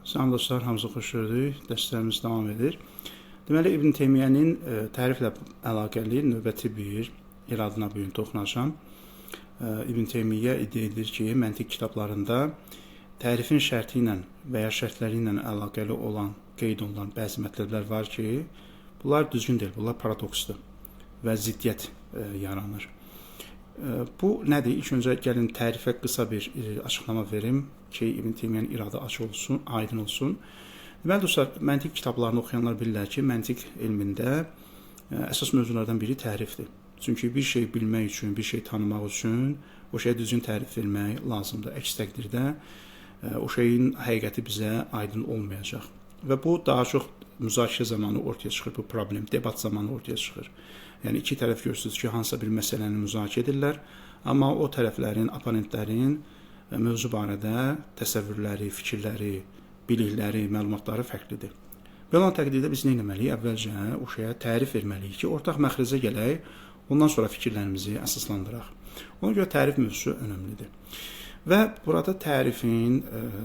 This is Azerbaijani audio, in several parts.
Salam dostlar, hamınızı xoş gördük. Dərslərimiz davam edir. Deməli, İbn Teymiyyənin təriflə əlaqəli növbəti bir iradına bu gün toxunacağam. İbn Teymiyyə iddia edir ki, məntiq kitablarında tərifin şərti ilə və ya şərtləri ilə əlaqəli olan, qeyd olunan bəzi mətləblər var ki, bunlar düzgün deyil, bunlar paradoksdur və ziddiyyət yaranır. Bu nədir? İlk öncə gəlin tərifə qısa bir açıqlama verim ki, İbn Teymiyyənin iradı açıq olsun, aydın olsun. Deməli dostlar, məntiq kitablarını oxuyanlar bilirlər ki, məntiq elmində əsas mövzulardan biri tərifdir. Çünki bir şey bilmək üçün, bir şey tanımaq üçün o şeyə düzgün tərif vermək lazımdır. Əks təqdirdə o şeyin həqiqəti bizə aydın olmayacaq. Və bu daha çox müzakirə zamanı ortaya çıxır, bu problem, debat zamanı ortaya çıxır. Yəni iki tərəf görürsünüz ki, hansısa bir məsələni müzakirə edirlər, amma o tərəflərin, oponentlərin mövzu barədə təsəvvürləri, fikirləri, bilikləri, məlumatları fərqlidir. Belə olan təqdirdə biz nə etməliyik? Əvvəlcə o şeyə tərif verməliyik ki, ortaq məxrəcə gələk, ondan sonra fikirlərimizi əsaslandıraq. Ona görə tərif mövzusu önəmlidir. Və burada tərifin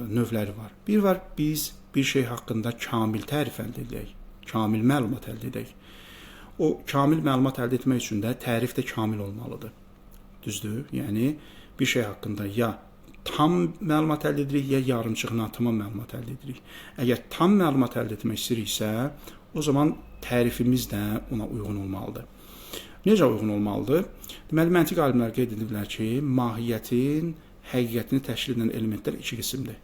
növləri var. Bir var, biz bir şey haqqında kamil tərif əldə edək, kamil məlumat əldə edək. O kamil məlumat əldə etmək üçün də tərif də kamil olmalıdır. Düzdür? Yəni bir şey haqqında ya tam məlumat əldə edirik, ya yarımçıq, natamam məlumat əldə edirik. Əgər tam məlumat əldə etmək istəyiriksə, o zaman tərifimiz də ona uyğun olmalıdır. Necə uyğun olmalıdır? Deməli, məntiq alimləri qeyd ediblər ki, mahiyyətin həqiqətini təşkil edən elementlər iki qismdir.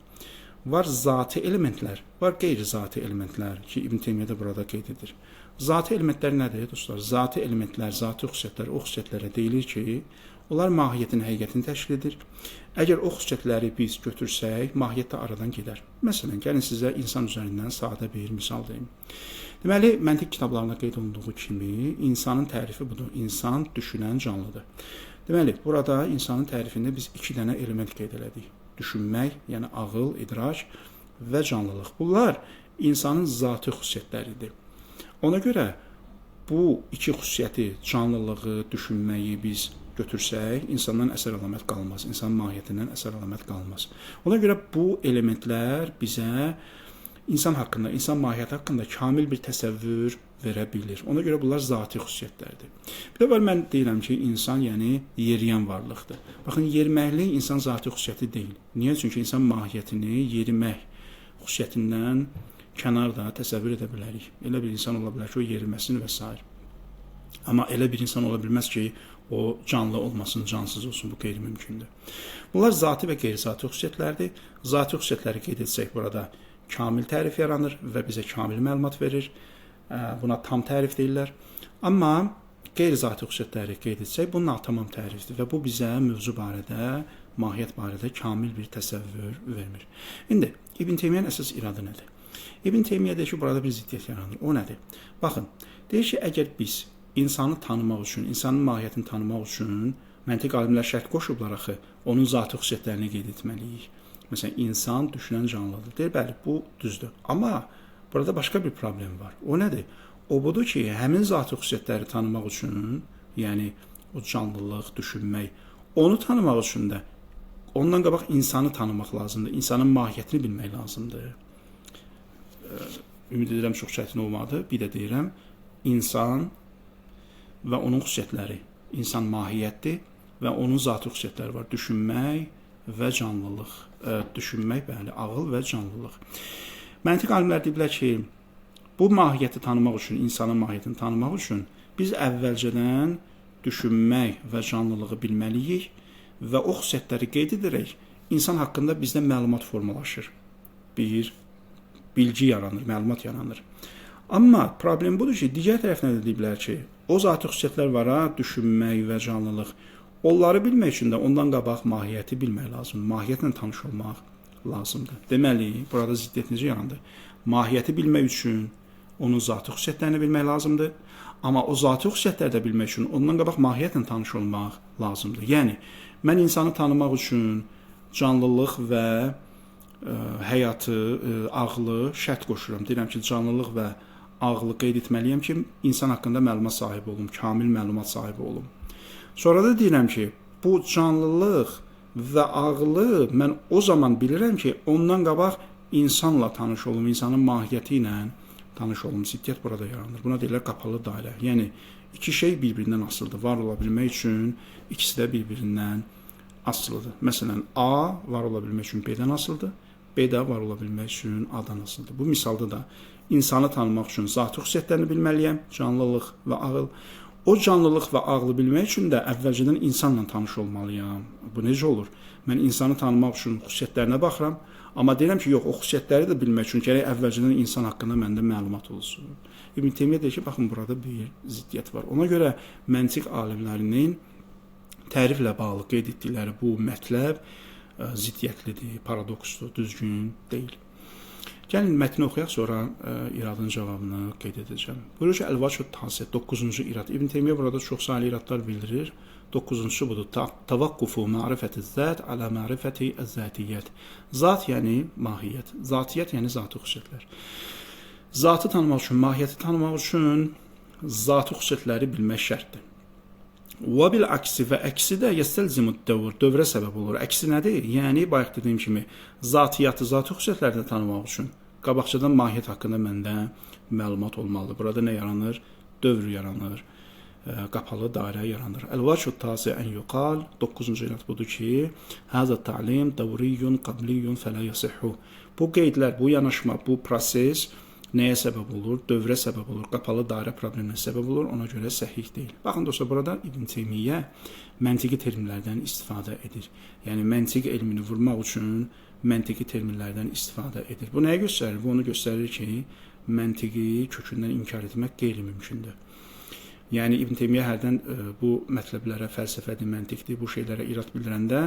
Var zati elementlər, var qeyri-zati elementlər ki, İbn Teymiyyə də burada qeyd edir. Zati elementlər nədir, dostlar? Zati elementlər, zati xüsusiyyətlər, o xüsusiyyətlərə deyilir ki, onlar mahiyyətin həqiqətini təşkil edir. Əgər o xüsusiyyətləri biz götürsək, mahiyyət də aradan gedər. Məsələn, gəlin sizə insan üzərindən sadə bir misal deyim. Deməli, məntiq kitablarında qeyd olunduğu kimi, insanın tərifi budur. İnsan düşünən canlıdır. Deməli, burada insanın tərifində biz iki dənə element qeyd elədik. Düşünmək, yəni ağıl, idrak və canlılıq. Bunlar insanın zati xüsusiyyətləridir. Ona görə bu iki xüsusiyyəti, canlılığı, düşünməyi biz götürsək, insandan əsər əlamət qalmaz, insanın mahiyyətindən əsər əlamət qalmaz. Ona görə bu elementlər bizə insan haqqında, insan mahiyyəti haqqında kamil bir təsəvvür verə bilir. Ona görə bunlar zati xüsusiyyətlərdir. Bir də var, mən deyirəm ki, insan yəni yeriyən varlıqdır. Baxın, yeriməklik insan zati xüsusiyyəti deyil. Niyə? Çünki insan mahiyyətini yerimək xüsusiyyətindən kənarda təsəvvür edə bilərik. Elə bir insan ola bilər ki, o yeriməsin və s. Amma elə bir insan ola bilməz ki, o canlı olmasın, cansız olsun, bu qeyri-mümkündür. Bunlar zati və qeyri-zati xüsusiyyətlərdir. Zati xüsusiyyətləri qeyd etsək burada kamil tərif yaranır və bizə kamil məlumat verir. Buna tam tərif deyirlər. Amma qeyri-zati xüsusiyyətləri qeyd etsək, bu natamam tərifdir və bu bizə mövzu barədə, mahiyyət barədə kamil bir təsəvvür vermir. İndi İbn Teymiyyənin əsas iradı nədir? İbn Teymiyyə deyir ki, burada bir ziddiyyət yaranır. O nədir? Baxın, deyir ki, əgər biz insanı tanımaq üçün, insanın mahiyyətini tanımaq üçün məntiq alimlər şərt qoşublar axı, onun zati xüsusiyyətlərini qeyd etməliyik. Məsələn, insan düşünən canlıdır. Deyir, bəli, bu düzdür. Amma burada başqa bir problem var. O nədir? O budur ki, həmin zati xüsusiyyətləri tanımaq üçün, yəni o canlılıq, düşünmək, onu tanımaq üçün də ondan qabaq insanı tanımaq lazımdır. İnsanın mahiyyətini bilmək lazımdır. Ümid edirəm çox çətin olmadı. Bir də deyirəm, insan və onun xüsusiyyətləri. İnsan mahiyyətdir və onun zati xüsusiyyətləri var. Düşünmək və canlılıq. Düşünmək, bəli, ağıl və canlılıq. Məntiq alimlər deyiblər ki, bu mahiyyəti tanımaq üçün, insanın mahiyyətini tanımaq üçün biz əvvəlcədən düşünmək və canlılığı bilməliyik və o xüsusiyyətləri qeyd edərək insan haqqında bizdə məlumat formalaşır. Bir bilgi yaranır, məlumat yaranır. Amma problem budur ki, digər tərəfdən də deyiblər ki, o zati xüsusiyyətlər var ha, düşünmək və canlılıq. Onları bilmək üçün də ondan qabaq mahiyyəti bilmək lazımdır. Mahiyyətlə tanış olmaq lazımdır. Deməli, burada ziddiyyət necə yarandı? Mahiyyəti bilmək üçün onun zati xüsusiyyətlərini bilmək lazımdır. Amma o zati xüsusiyyətləri də bilmək üçün ondan qabaq mahiyyətlə tanış olmaq lazımdır. Yəni, mən insanı tanımaq üçün canlılıq və həyatı, ağlı şərt qoşuram. Deyirəm ki, canlılıq və ağlı qeyd etməliyəm ki, insan haqqında məlumat sahibi olum, kamil məlumat sahibi olum. Sonra da deyirəm ki, bu canlılıq və ağlı mən o zaman bilirəm ki, ondan qabaq insanla tanış olum, insanın mahiyyəti ilə tanış olum. Ziddiyyət burada yaranır. Buna deyirlər qapalı dairə. Yəni iki şey bir-birindən asılıdır. Var ola bilmək üçün ikisi də bir-birindən asılıdır. Məsələn, A var ola bilmək üçün B-dən asılıdır. B də var ola bilmək üçün A-dan asılıdır. Bu misalda da insanı tanımaq üçün zati xüsusiyyətlərini bilməliyəm, canlılıq və ağıl. O canlılıq və ağlı bilmək üçün də əvvəlcədən insanla tanış olmalıyam. Bu necə olur? Mən insanı tanımaq üçün xüsusiyyətlərinə baxıram, amma deyirəm ki, yox, o xüsusiyyətləri də bilmək üçün gərək əvvəlcədən insan haqqında məndə məlumat olsun. İbn Teymiyyə deyir ki, baxın, burada bir ziddiyyət var. Ona görə məntiq alimlərinin təriflə bağlı qeyd etdikləri bu mətləb ziddiyyətlidir, paradoksdur, düzgün deyil. Gəlin mətni oxuyaq, sonra iradın cavabını qeyd edəcəm. Buyurur ki, Əl-Vəçhü Tasi, 9-cu irad. İbn Teymiyyə burada çox saylı iradlar bildirir. 9-cusu budur. Tavaqqufu ma'rifəti-zət alə ma'rifəti əz-zətiyyət. Zat yəni mahiyyət, zatiyyət yəni zati xüsusiyyətlər. Zatı tanımaq üçün, mahiyyəti tanımaq üçün zati xüsusiyyətləri bilmək şərtdir. Və bil əksi və əksi də yəstəlzimu dövr, dövrə səbəb olur. Əksi nədir? Yəni, bayaq dediyim kimi, zatiyyatı, zati xüsusiyyətləri də tanımaq üçün qabaqcadan mahiyyət haqqında məndə məlumat olmalıdır. Burada nə yaranır? Dövr yaranır, qapalı dairə yaranır. Əl-vəçhü tasi ən yuqal, 9-cu irad budur ki, həzə ta'lim davriyyun qabliyyun fələ yasihhu. Bu qeydlər, bu yanaşma, bu proses nəyə səbəb olur? Dövrə səbəb olur, qapalı dairə probleminə səbəb olur, ona görə səhih deyil. Baxın dostlar, burada İbn Teymiyyə məntiqi terminlərdən istifadə edir. Yəni, məntiq elmini vurmaq üçün məntiqi terminlərdən istifadə edir. Bu nəyə göstərir? Bu onu göstərir ki, məntiqi kökündən inkar etmək qeyri-mümkündür. Yəni, İbn Teymiyyə hərdən bu mətləblərə, fəlsəfədir, məntiqdir, bu şeylərə irad bildirəndə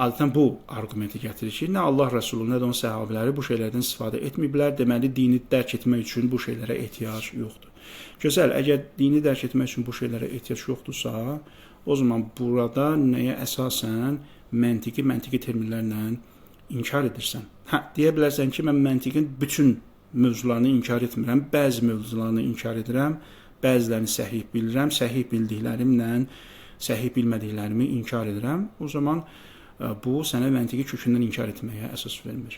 adətən bu arqumenti gətirir ki, nə Allah Rəsulu, nə də onun səhabələri bu şeylərdən istifadə etməyiblər, deməli, dini dərk etmək üçün bu şeylərə ehtiyac yoxdur. Gözəl, əgər dini dərk etmək üçün bu şeylərə ehtiyac yoxdursa, o zaman burada nəyə əsasən məntiqi terminlərlə inkar edirsən? Hə, deyə bilərsən ki, mən məntiqin bütün mövzularını inkar etmirəm, bəzi mövzularını inkar edirəm, bəzilərini səhih bilirəm, səhih bildiklərimlə səhih bilmədiklərimi inkar edirəm. O zaman bu sənə məntiqi kökündən inkar etməyə əsas vermir.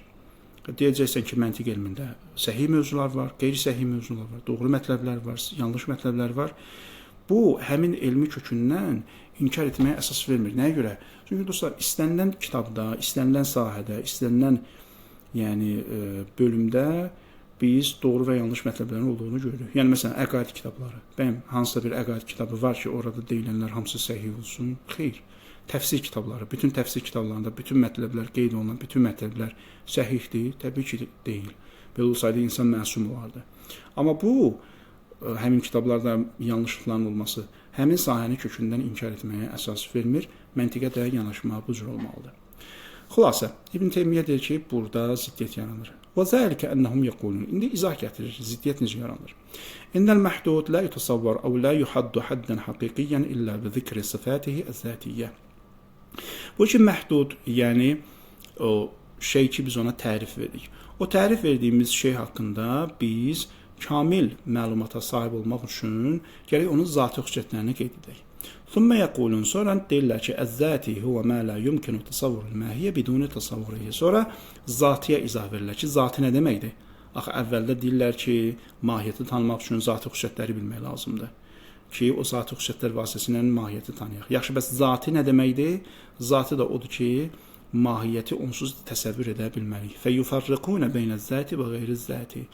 Deyəcəksən ki, məntiq elmində səhih mövzular var, qeyri-səhih mövzular var, doğru mətləblər var, yanlış mətləblər var. Bu, həmin elmi kökündən inkar etməyə əsas vermir. Nəyə görə? Çünki dostlar, istənilən kitabda, istənilən sahədə, istənilən yəni, bölümdə biz doğru və yanlış mətləblərin olduğunu görürük. Yəni, məsələn, əqaid kitabları. Bəyəm, hansısa bir əqaid kitabı var ki, orada deyilənlər hamısı səhih olsun? Xeyr. Təfsir kitabları, bütün təfsir kitablarında bütün mətləblər qeyd olunan bütün mətləblər səhihdir? Təbii ki, deyil. Belə olsaydı insan məsum olardı. Amma bu, həmin kitablarda yanlışlıqların olması həmin sahəni kökündən inkar etməyə əsas vermir. Məntiqə də yanaşma bu cür olmalıdır. Xülasə, İbn Teymiyyə deyir ki, burada ziddiyyət yaranır. Və zəlikə ennəhum yəqulun. İndi izah gətirir, ziddiyyət necə yaranır? İnnəl məhdud la yutasavvar əv la yuhaddu haddan haqiqiyyən illə bi zikri sifatihi əz-zatiyyə. Bu ki, məhdud, yəni o şey ki, biz ona tərif veririk. O tərif verdiyimiz şey haqqında biz kamil məlumata sahib olmaq üçün gərək onun zati xüsusiyyətlərini qeyd edək. Thumma yəqulun, sonra deyirlər ki, əz-zati huvə mə la yumkinu tasavvurul mahiyyə biduni tasavvurihi. Sonra zatiyə izah verirlər ki, zati nə deməkdir? Axı, əvvəldə deyirlər ki, mahiyyəti tanımaq üçün zati xüsusiyyətləri bilmək lazımdır ki, o zati xüsusiyyətlər vasitəsilə mahiyyəti tanıyaq. Yaxşı, bəs zati nə deməkdir? Zati də odur ki, mahiyyəti onsuz təsəvvür edə bilməliyik. Fəyufarriquna beynəz-zati və qeyriz-zati.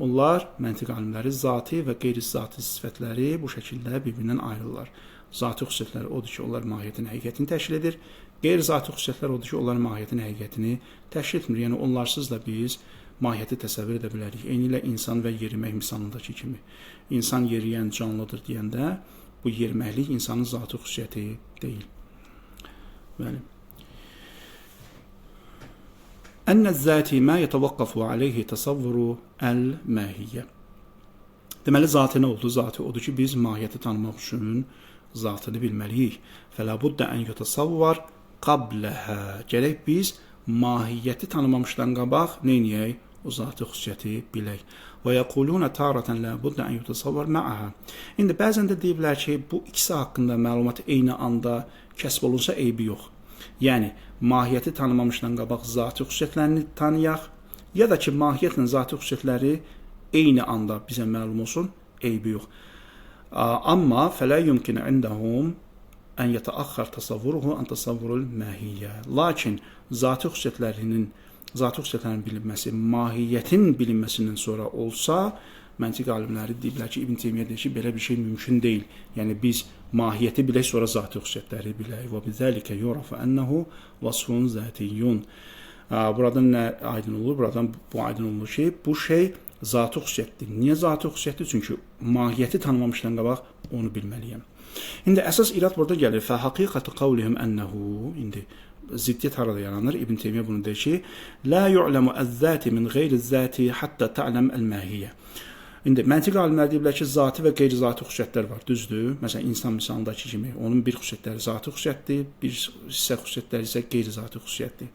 Onlar, məntiq alimləri, zati və qeyri-zati sifətləri bu şəkildə bir-birindən ayrılırlar. Zati xüsusiyyətlər odur ki, onlar mahiyyətin həqiqətini təşkil edir. Qeyri-zati xüsusiyyətlər odur ki, onlar mahiyyətin həqiqətini təşkil etmir. Yəni, onlarsız da biz mahiyyəti təsəvvür edə bilərik. Eynilə insan və yerimək misalındakı kimi. İnsan yeriyən canlıdır deyəndə, bu yeriməklik insanın zati xüsusiyyəti deyil. Bəli. Ənəz-zati mə yetəvaqqafu aleyhi təsəvvuru əl-mahiyyə. Deməli, zati nə oldu? Zati odur ki, biz mahiyyəti tanımaq üçün zatını bilməliyik. Fələ buddə ən yetəsavvar qabləhə. Gərək biz mahiyyəti tanımamışdan qabaq nə eləyək? O zati xüsusiyyəti bilək. Və yəquluna taratan la buddə ən yetəsavvar ma'aha. İndi bəzən də deyiblər ki, bu ikisi haqqında məlumat eyni anda kəsb olunsa eybi yox. Yəni, mahiyyəti tanımamışdan qabaq zati xüsusiyyətlərini tanıyaq, Ya da ki, mahiyyətlə zati xüsusiyyətləri eyni anda bizə məlum olsun, eybi yox. Amma fələ yumkin indəhum ən yətəəxxər tasavvuruhu an tasavvurul mahiyyə. Lakin zati xüsusiyyətlərin bilinməsi mahiyyətin bilinməsindən sonra olsa, məntiq alimləri deyiblər ki, İbn Teymiyyə deyir ki, belə bir şey mümkün deyil. Yəni biz mahiyyəti bilək, sonra zati xüsusiyyətləri bilək. Və bizəlikə yurafu ennehu vasfun zatiyyun. Buradan nə aydın olur? Buradan bu aydın olur ki, bu şey zati xüsusiyyətdir. Niyə zati xüsusiyyətdir? Çünki mahiyyəti tanımamışdan qabaq onu bilməliyəm. İndi əsas irad burada gəlir. Fə haqiqatu qavlihim ennehu. İndi ziddiyyət harada yaranır? İbn Teymiyyə bunu deyir ki, la yu'lemu az-zati min qeyri-zati hatta ta'lem el-mahiyyə. İndi məntiq alimləri deyiblər ki, zati və qeyri-zati xüsusiyyətlər var, düzdür? Məsələn, insan misalındakı kimi, onun bir xüsusiyyətləri zati xüsusiyyətdir, bir hissə xüsusiyyətləri isə qeyri-zati xüsusiyyətdir.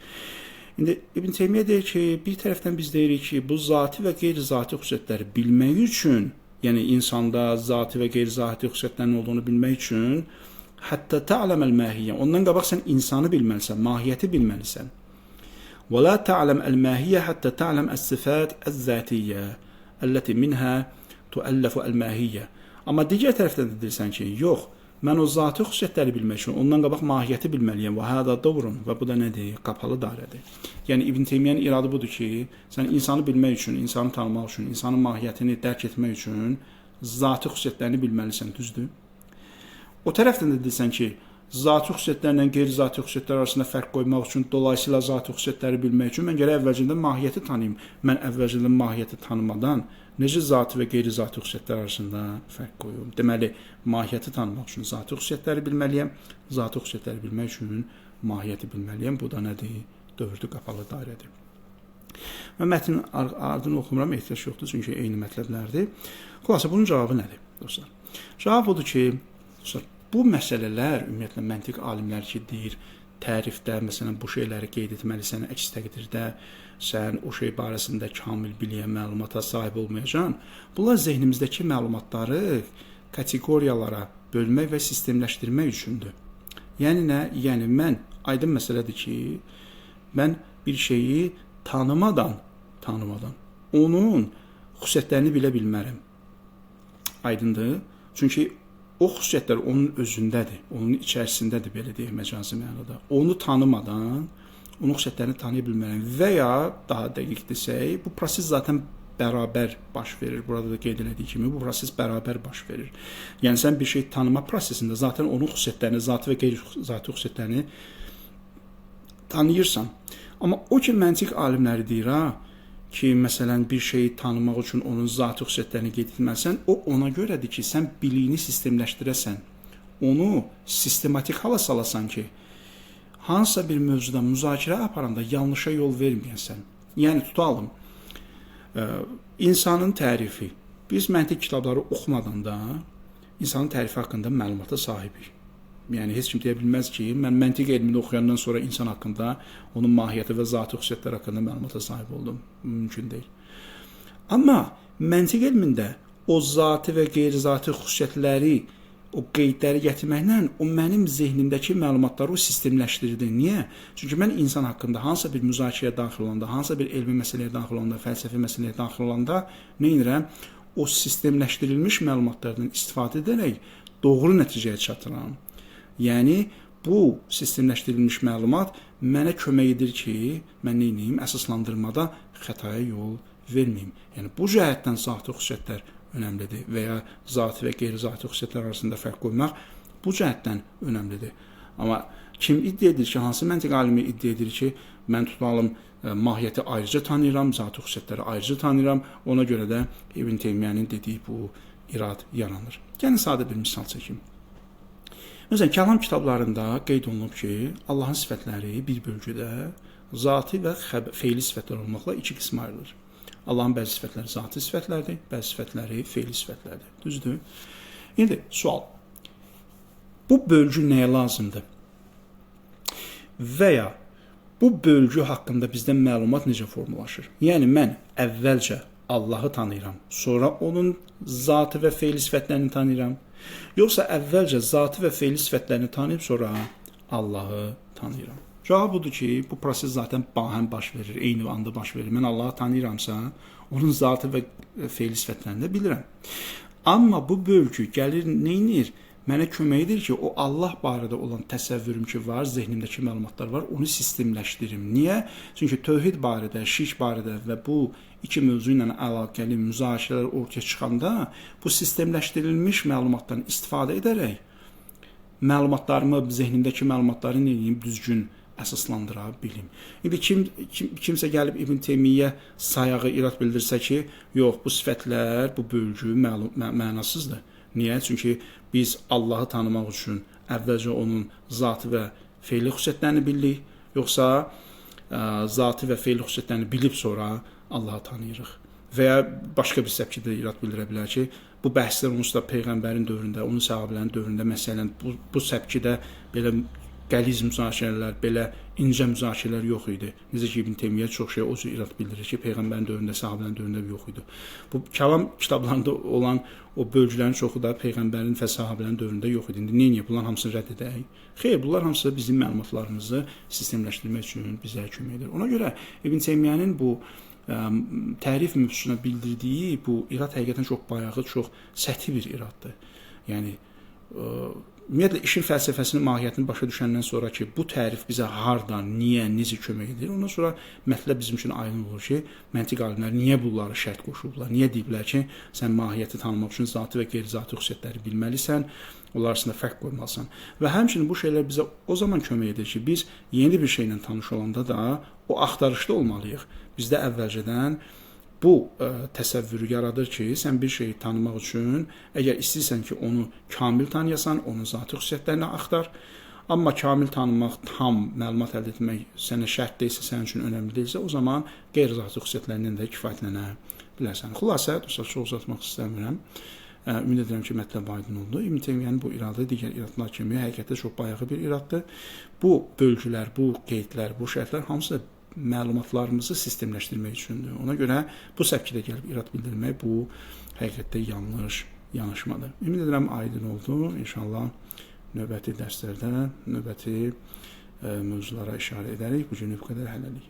İndi İbn Teymiyyə deyir ki, bir tərəfdən biz deyirik ki, bu zati və qeyri-zati xüsusiyyətləri bilmək üçün, yəni insanda zati və qeyri-zati xüsusiyyətlərin olduğunu bilmək üçün, hətta ta'ləməl mahiyyə, ondan qabaq sən insanı bilməlisən, mahiyyəti bilməlisən. Və la ta'ləm əl-mahiyyə hətta ta'ləm əs-sifat əz-zatiyyə əlləti minhə tuəlləfu əl-mahiyyə. Amma digər tərəfdən də deyirsən ki, yox, mən o zati xüsusiyyətləri bilmək üçün ondan qabaq mahiyyəti bilməliyəm. Və hədə doğrun. Və bu da nədir? Qapalı dairədir. Yəni İbn Teymiyyənin iradı budur ki, sən insanı bilmək üçün, insanı tanımaq üçün, insanın mahiyyətini dərk etmək üçün zati xüsusiyyətlərini bilməlisən, düzdür? O tərəfdən də deyirsən ki, zati xüsusiyyətlərlə qeyri-zati xüsusiyyətlər arasında fərq qoymaq üçün, dolayısıyla zati xüsusiyyətləri bilmək üçün mən gərək əvvəlcədən mahiyyəti tanıyım. Mən əvvəlcədən mahiyyəti tanımadan necə zati və qeyri-zati xüsusiyyətlər arasında fərq qoyum? Deməli, mahiyyəti tanımaq üçün zati xüsusiyyətləri bilməliyəm, zati xüsusiyyətləri bilmək üçün mahiyyəti bilməliyəm. Bu da nədir? Dördü qapalı dairədir. Mən mətnin ardını oxumuram, ehtiyac yoxdur, çünki eyni mətləblərdir. Xülasə, bunun cavabı nədir, dostlar? Cavab budur ki, dostlar, bu məsələlər, ümumiyyətlə, məntiq alimləri ki, deyir, tərifdə, məsələn, bu şeyləri qeyd etməlisən, əks təqdirdə sən o şey barəsində kamil biliyə, məlumata sahib olmayacaqsan. Bunlar zehnimizdəki məlumatları kateqoriyalara bölmək və sistemləşdirmək üçündür. Yəni nə? Yəni mən, aydın məsələdir ki, mən bir şeyi tanımadan onun xüsusiyyətlərini bilə bilmərəm. Aydındır? Çünki o xüsusiyyətlər onun özündədir, onun içərisindədir, belə deyək, məcazi mənada. Onu tanımadan onun xüsusiyyətlərini tanıya bilmərəm. Və ya, daha dəqiq desək, bu proses zaten bərabər baş verir. Burada da qeyd elədiyi kimi, bu proses bərabər baş verir. Yəni, sən bir şey tanıma prosesində zaten onun xüsusiyyətlərini, zati və qeyri-zati xüsusiyyətlərini tanıyırsan. Amma o ki, məntiq alimləri deyir, ha, ki, məsələn, bir şeyi tanımaq üçün onun zati xüsusiyyətlərini qeyd etməlisən, o ona görədir ki, sən biliyini sistemləşdirəsən, onu sistematik hala salasan ki, hansısa bir mövzuda müzakirə aparanda yanlışa yol verməyəsən. Yəni, tutalım, insanın tərifi. Biz məntiq kitabları oxumadan da insanın tərifi haqqında məlumata sahibik. Yəni, heç kim deyə bilməz ki, mən məntiq elmini oxuyandan sonra insan haqqında, onun mahiyyəti və zati xüsusiyyətlər haqqında məlumata sahib oldum. Mümkün deyil. Amma məntiq elmində o zati və qeyri-zati xüsusiyyətləri, o qeydləri gətirməklə o mənim zehnimdəki məlumatları o sistemləşdirdi. Niyə? Çünki mən insan haqqında hansısa bir müzakirəyə daxil olanda, hansısa bir elmi məsələyə daxil olanda, fəlsəfi məsələyə daxil olanda nə edirəm? O sistemləşdirilmiş məlumatlardan istifadə edərək doğru nəticəyə çatıram. Yəni, bu sistemləşdirilmiş məlumat mənə kömək edir ki, mən nə edeyim? Əsaslandırmada xətaya yol verməyim. Yəni, bu cəhətdən zati xüsusiyyətlər önəmlidir və ya zati və qeyri-zati xüsusiyyətlər arasında fərq qoymaq bu cəhətdən önəmlidir. Amma kim iddia edir ki, hansı məntiq alimi iddia edir ki, mən tutalım mahiyyəti ayrıca tanıyıram, zati xüsusiyyətləri ayrıca tanıyıram, ona görə də İbn Teymiyyənin dediyi bu irad yaranır. Gəlin sadə bir misal çəkim. Məsələn, kəlam kitablarında qeyd olunub ki, Allahın sifətləri bir bölgüdə zati və feili sifətlər olmaqla iki qismə ayrılır. Allahın bəzi sifətləri zati sifətlərdir, bəzi sifətləri feili sifətlərdir. Düzdür? İndi sual. Bu bölgü nəyə lazımdır? Və ya bu bölgü haqqında bizdən məlumat necə formalaşır? Yəni, mən əvvəlcə Allahı tanıyıram, sonra onun zati və feili sifətlərini tanıyıram. Yoxsa əvvəlcə zati və feili sifətlərini tanıyıb, sonra Allahı tanıyıram. Cavab budur ki, bu proses zaten bahəm baş verir, eyni anda baş verir. Mən Allahı tanıyıramsa, onun zatı və feili sifətlərini də bilirəm. Amma bu bölgü gəlir, neynir? Mənə kömək edir ki, o Allah barədə olan təsəvvürüm ki var, zehnimdəki məlumatlar var, onu sistemləşdirim. Niyə? Çünki tövhid barədə, şirk barədə və bu iki mövzu ilə əlaqəli müzakirələr ortaya çıxanda bu sistemləşdirilmiş məlumatdan istifadə edərək məlumatlarımı, zehnimdəki məlumatları neyim, düzgün əsaslandıra bilim. İndi kimsə gəlib İbn Teymiyyə sayağı irad bildirsə ki, yox, bu sifətlər, bu bölgü mənasızdır. Niyə? Çünki biz Allahı tanımaq üçün əvvəlcə onun zatı və feili xüsusiyyətlərini bilirik, yoxsa zatı və feili xüsusiyyətlərini bilib sonra Allahı tanıyırıq. Və ya başqa bir səpkidə irad bildirə bilər ki, bu bəhslər onsuz da Peyğəmbərin dövründə, onun səhabələrinin dövründə məsələn bu səpkidə belə qəliz müzakirələr, belə incə müzakirələr yox idi. Necə ki, İbn Teymiyyə çox şey o cür irad bildirir ki, Peyğəmbərin dövründə, səhabələrin dövründə yox idi. Bu kəlam kitablarında olan o bölgülərin çoxu da Peyğəmbərin və səhabələrin dövründə yox idi. İndi niyə bunların hamısını rədd edək? Xeyr, bunlar hamısı bizim məlumatlarımızı sistemləşdirmək üçün bizə kömək edir. Ona görə İbn Teymiyyənin bu tərif mövzusuna bildirdiyi bu irad həqiqətən çox bayağı, çox səthi bir iraddır. Yəni ümumiyyətlə işin fəlsəfəsinin mahiyyətini başa düşəndən sonra ki, bu tərif bizə hardan, niyə, necə kömək edir, ondan sonra mətləb bizim üçün aydın olur ki, məntiq alimləri niyə bunları şərt qoşublar, niyə deyiblər ki, sən mahiyyəti tanımaq üçün zati və qeyri-zati xüsusiyyətləri bilməlisən, onlar arasında fərq qoymalısan. Və həmçinin bu şeylər bizə o zaman kömək edir ki, biz yeni bir şeylə tanış olanda da o axtarışda olmalıyıq. Bizdə əvvəlcədən bu təsəvvürü yaradır ki, sən bir şeyi tanımaq üçün, əgər istəyirsən ki, onu kamil tanıyasan, onun zati xüsusiyyətlərini axtar. Amma kamil tanımaq, tam məlumat əldə etmək sənə şərt deyilsə, sənin üçün önəmli deyilsə, o zaman qeyri-zati xüsusiyyətlərindən də kifayətlənə bilərsən. Xülasə, dostlar, çox uzatmaq istəmirəm. Ümid edirəm ki, mətləb aydın oldu. İbn Teymiyyənin bu iradı digər iradlar kimi həqiqətdə çox bayağı bir iraddır. Bu bölgülər, bu qeydlər, bu şərtlər hamısı da məlumatlarımızı sistemləşdirmək üçündür. Ona görə bu səpkidə gəlib irad bildirmək bu həqiqətdə yanlış yanaşmadır. Ümid edirəm aydın oldu. İnşallah növbəti dərslərdə növbəti mövzulara işarə edərik. Bu günü bu qədər, hələlik.